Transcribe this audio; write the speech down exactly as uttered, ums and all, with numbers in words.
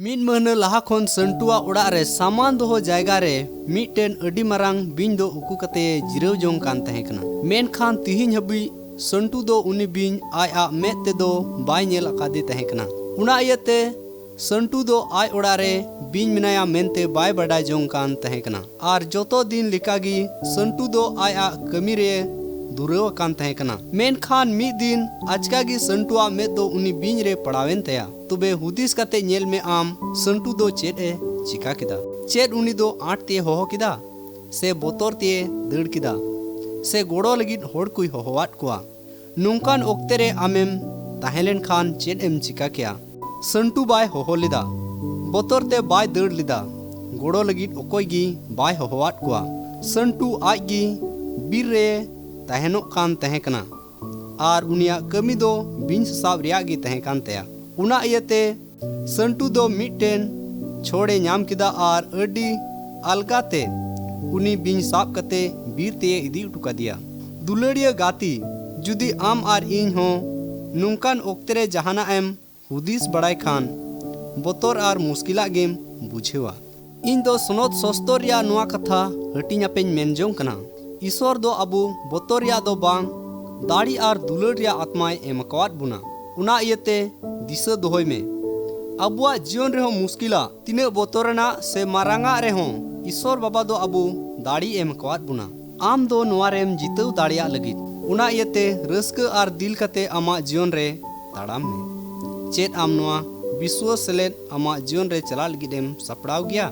ᱢᱤᱫ ᱢᱟᱹᱦᱱᱟᱹ ᱞᱟᱦᱟ ᱠᱷᱚᱱ ᱥᱟᱹᱱᱴᱩᱣᱟᱜ ᱚᱲᱟᱜ ᱨᱮ ᱥᱟᱢᱟᱱ ᱫᱚᱦᱚ ᱡᱟᱭᱜᱟ ᱨᱮ ᱢᱤᱫᱴᱮᱱ ᱟᱹᱰᱤ ᱢᱟᱨᱟᱝ ᱵᱤᱧ ᱫᱚ ᱩᱠᱩ ᱠᱟᱛᱮ ᱡᱤᱨᱟᱹᱣ ᱡᱚᱝ ᱠᱟᱱ ᱛᱟᱦᱮᱸ ᱠᱟᱱᱟ᱾ ᱢᱮᱱᱠᱷᱟᱱ ᱛᱤᱦᱤᱧ ᱦᱟᱹᱵᱤᱡ ᱥᱟᱹᱱᱴᱩ ᱫᱚ ᱩᱱᱤ ᱵᱤᱧ ᱟᱡᱟᱜ ᱢᱮᱫ ᱛᱮᱫᱚ ᱵᱟᱭ ᱧᱮᱞ ᱟᱠᱟᱫᱮ ᱛᱟᱦᱮᱸ ᱠᱟᱱᱟ᱾ ᱚᱱᱟ ᱤᱭᱟᱹᱛᱮ ᱥᱟᱹᱱᱴᱩ ᱫᱚ ᱟᱡ ᱚᱲᱟᱜ ᱨᱮ ᱵᱤᱧ ᱢᱮᱱᱟᱭᱟ ᱢᱮᱱᱛᱮ ᱵᱟᱭ ᱵᱟᱰᱟᱭ ᱡᱚᱝ ᱠᱟᱱ ᱛᱟᱦᱮᱸ ᱠᱟᱱᱟ᱾ ᱟᱨ ᱡᱚᱛᱚ ᱫᱤᱱ ᱞᱮᱠᱟᱜᱮ ᱥᱟᱹᱱᱴᱩ ᱫᱚ ᱟᱡᱟᱜ ᱠᱟᱹᱢᱤ ᱨᱮ ᱫᱷᱩᱨᱟᱹᱣ ᱟᱠᱟᱱ ᱛᱟᱦᱮᱸ ᱠᱟᱱᱟ᱾ ᱢᱮᱱᱠᱷᱟᱱ ᱢᱤᱫ ᱫᱤᱱ ᱟᱪᱠᱟ ᱜᱮ ᱥᱟᱹᱱᱴᱩᱣᱟᱜ ᱢᱮᱫ ᱫᱚ ᱩᱱᱤ ᱵᱤᱧ ᱨᱮ ᱯᱟᱲᱟᱣᱮᱱ ᱛᱟᱭᱟ᱾ ᱛᱚᱵᱮ ᱦᱩᱫᱤᱥ ᱠᱟᱛᱮ ᱧᱮᱞ ᱢᱮ ᱟᱢ, ᱥᱟᱹᱱᱴᱩ ᱫᱚ ᱪᱮᱫ ᱮ ᱪᱤᱠᱟ ᱠᱮᱫᱟ? ᱪᱮᱫ ᱩᱱᱤ ᱫᱚ ᱟᱸᱴ ᱛᱮ ᱦᱚᱦᱚ ᱠᱮᱫᱟ, ᱥᱮ ᱵᱚᱛᱚᱨ ᱛᱮ ᱫᱟᱹᱲ ᱠᱮᱫᱟ, ᱥᱮ ᱜᱚᱲᱚ ᱞᱟᱹᱜᱤᱫ ᱦᱚᱲ ᱠᱚᱭ ᱦᱚᱦᱚᱣᱟᱫ ᱠᱚᱣᱟ? ᱱᱚᱝᱠᱟᱱ ᱚᱠᱛᱮ ᱨᱮ ᱟᱢᱮᱢ ᱛᱟᱦᱮᱸ ᱞᱮᱱᱠᱷᱟᱱ ᱪᱮᱫ ᱮᱢ ᱪᱤᱠᱟ ᱠᱮᱭᱟ? ᱥᱟᱹᱱᱴᱩ ᱵᱟᱭ ᱦᱚᱦᱚ ᱞᱮᱫᱟ, ᱵᱚᱛᱚᱨ ᱛᱮ ᱵᱟᱭ ᱫᱟᱹᱲ ᱞᱮᱫᱟ, ᱜᱚᱲᱚ ᱞᱟᱹᱜᱤᱫ ᱚᱠᱚᱭ ᱜᱮ ᱵᱟᱭ ᱦᱚᱦᱚᱣᱟᱫ ᱠᱚᱣᱟ᱾ ᱥᱟᱹᱱᱴᱩ ᱟᱡ ᱜᱮ ᱵᱤᱨ ᱨᱮ ᱛᱟᱦᱮᱱᱚᱜ ᱠᱟᱱ ᱛᱟᱦᱮᱸ ᱠᱟᱱᱟ ᱟᱨ ᱩᱱᱤᱭᱟᱜ ᱠᱟᱹᱢᱤ ᱫᱚ ᱵᱤᱧ ᱥᱟᱥᱟᱵ ᱨᱮᱭᱟᱜ ᱜᱮ ᱛᱟᱦᱮᱸ ᱠᱟᱱ ᱛᱟᱭᱟ᱾ ᱚᱱᱟ ᱤᱭᱟᱹᱛᱮ ᱥᱟᱹᱱᱴᱩ ᱫᱚ ᱢᱤᱫᱴᱮᱱ ᱪᱷᱚᱲᱮ ᱧᱟᱢ ᱠᱮᱫᱟ ᱟᱨ ᱟᱹᱰᱤ ᱟᱞᱜᱟᱛᱮ ᱩᱱᱤ ᱵᱤᱧ ᱥᱟᱵ ᱠᱟᱛᱮ ᱵᱤᱨ ᱛᱮᱭ ᱤᱫᱤ ᱦᱚᱴᱚ ᱠᱟᱫᱮᱭᱟ᱾ ᱫᱩᱞᱟᱹᱲᱤᱭᱟᱹ ᱜᱟᱛᱮ, ᱡᱩᱫᱤ ᱟᱢ ᱟᱨ ᱤᱧ ᱦᱚᱸ ᱱᱚᱝᱠᱟᱱ ᱚᱠᱛᱮ ᱨᱮ ᱡᱟᱦᱟᱱᱟᱜ ᱮᱢ ᱦᱩᱫᱤᱥ ᱵᱟᱲᱟᱭ ᱠᱷᱟᱱ, ᱵᱚᱛᱚᱨ ᱟᱨ ᱢᱩᱥᱠᱤᱞᱟᱜ ᱜᱮᱢ ᱵᱩᱡᱷᱟᱹᱣᱟ᱾ ᱤᱧ ᱫᱚ ᱥᱚᱱᱚᱛ ᱥᱚᱥᱛᱚᱨ ᱨᱮᱭᱟᱜ ᱱᱚᱣᱟ ᱠᱟᱛᱷᱟ ᱦᱟᱹᱴᱤᱧ ᱟᱯᱮᱧ ᱢᱮᱱ ᱡᱚᱝ ᱠᱟᱱᱟ᱾ ᱤᱥᱚᱨ ᱫᱚ ᱟᱵᱚ ᱵᱚᱛᱚᱨ ᱨᱮᱭᱟᱜ ᱫᱚ ᱵᱟᱝ, ᱫᱟᱲᱮ ᱟᱨ ᱫᱩᱞᱟᱹᱲ ᱨᱮᱭᱟᱜ ᱟᱛᱢᱟᱭ ᱮᱢ ᱟᱠᱟᱣᱟᱫ ᱵᱚᱱᱟ᱾ ᱚᱱᱟ ᱤᱭᱟᱹᱛᱮ ᱫᱤᱥᱟᱹ ᱫᱚᱦᱚᱭ ᱢᱮ, ᱟᱵᱚᱣᱟᱜ ᱡᱤᱭᱚᱱ ᱨᱮᱦᱚᱸ ᱢᱩᱥᱠᱤᱞᱟ, ᱛᱤᱱᱟᱹᱜ ᱵᱚᱛᱚᱨᱟᱱᱟᱜ ᱥᱮ ᱢᱟᱨᱟᱝᱟᱜ ᱨᱮᱦᱚᱸ, ᱤᱥᱚᱨ ᱵᱟᱵᱟ ᱫᱚ ᱟᱵᱚ ᱫᱟᱲᱮ ᱮᱢ ᱟᱠᱟᱣᱟᱫ ᱵᱚᱱᱟ᱾ ᱟᱢ ᱫᱚ ᱱᱚᱣᱟ ᱨᱮᱢ ᱡᱤᱛᱟᱹᱣ ᱫᱟᱲᱮᱭᱟᱜ ᱞᱟᱹᱜᱤᱫ᱾ ᱚᱱᱟ ᱤᱭᱟᱹᱛᱮ ᱨᱟᱹᱥᱠᱟᱹ ᱟᱨ ᱫᱤᱞ ᱠᱟᱛᱮ ᱟᱢᱟᱜ ᱡᱤᱭᱚᱱ ᱨᱮ ᱛᱟᱲᱟᱢ ᱢᱮ᱾ ᱪᱮᱫ ᱟᱢ ᱱᱚᱣᱟ ᱵᱤᱥᱣᱟᱹ ᱥᱮᱞᱮᱫ ᱟᱢᱟᱜ ᱡᱤᱭᱚᱱ ᱨᱮ ᱪᱟᱞᱟᱜ ᱞᱟᱹᱜᱤᱫ ᱮᱢ ᱥᱟᱯᱲᱟᱣ ᱜᱮᱭᱟ?